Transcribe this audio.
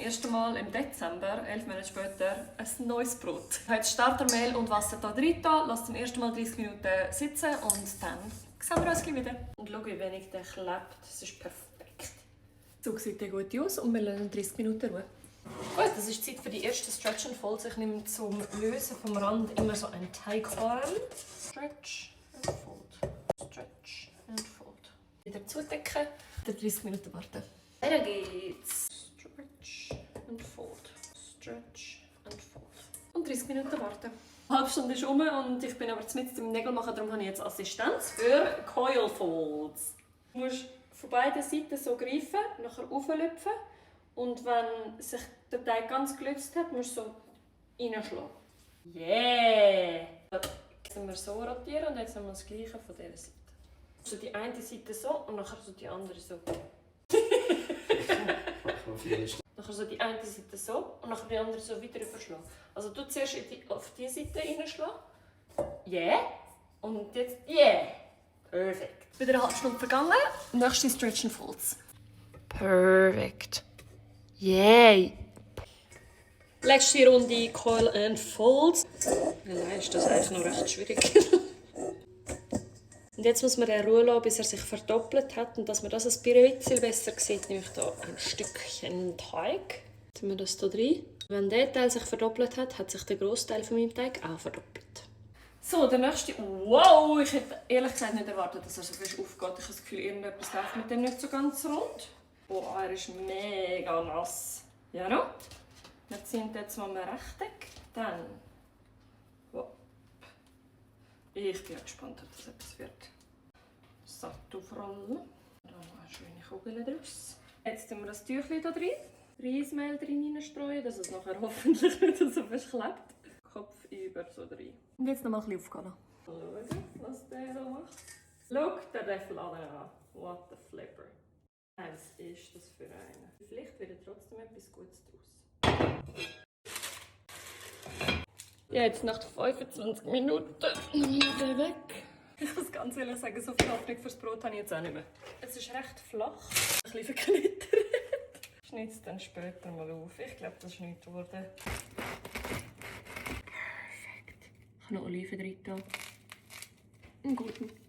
ersten Mal im Dezember, 11 Monate später, ein neues Brot. Ich habe jetzt Startermehl und Wasser hier drin, lasse zum ersten Mal 30 Minuten sitzen und dann sehen wir uns gleich wieder. Und schau, wie wenig der klebt. Das ist perfekt. So sieht der gut aus und wir lassen 30 Minuten ruhen. Gut, das ist die Zeit für die ersten Stretch and Folds. Ich nehme zum Lösen vom Rand immer so einen Teigform. Stretch and Fold. Stretch and Fold. Wieder zudecken. Wieder 30 Minuten warten. Weiter geht's. Stretch and Fold. Stretch and Fold. Und 30 Minuten warten. Eine halbe Stunde ist um und ich bin aber mitten im Nägel machen, darum habe ich jetzt Assistenz für Coil Folds. Du musst von beiden Seiten so greifen, nachher auflüpfen und wenn sich der Teig ganz gelöst hat, musst du so reinschlagen. Yeah! Jetzt müssen wir so rotieren und jetzt haben wir das Gleiche von dieser Seite. So die eine Seite so und nachher so die andere so. Nachher so die eine Seite so und nachher die andere so wieder überschlagen. Also du zuerst auf diese Seite reinschlagen. Yeah. Und jetzt yeah. Perfekt. Wieder eine halbe Stunde vergangen. Nächste Stretch and Folds. Perfekt. Yay. Letzte Runde Coil and Folds. Allein ist das eigentlich noch recht schwierig. Und jetzt muss man den Ruhe lassen, bis er sich verdoppelt hat. Und dass man das ein bisschen besser sieht, nehme ich hier ein Stückchen Teig. Jetzt tun wir das hier rein. Wenn der Teil sich verdoppelt hat, hat sich der grosse Teil von meinem Teig auch verdoppelt. So, der nächste. Wow, ich hätte ehrlich gesagt nicht erwartet, dass er so fest aufgeht. Ich habe das Gefühl, irgendetwas läuft mit dem nicht so ganz rund. Boah, er ist mega nass. Ja, no? Wir ziehen jetzt mal ein Rechteck. Dann. Wow. Ich bin gespannt, ob das etwas wird. Satt aufrollen. Da noch eine schöne Kugel draus. Jetzt tun wir das Tüchlein hier drin. Reismehl drin streuen, dass es nachher hoffentlich nicht so fest klebt. Kopf über so rein. Und jetzt noch mal ein bisschen aufgehen. Schauen, was der hier macht. Schau den Refladen an. What the flipper. Was ist das für einen? Vielleicht wird trotzdem etwas Gutes draus. Ja, jetzt nach 25 Minuten ist er weg. Ich muss ganz ehrlich sagen, so viel Hoffnung fürs Brot habe ich jetzt auch nicht mehr. Es ist recht flach, ein bisschen verknittert. Ich schneide es dann später mal auf. Ich glaube, das ist nichts geworden. Perfekt. Ich habe noch Oliven drin. Einen guten.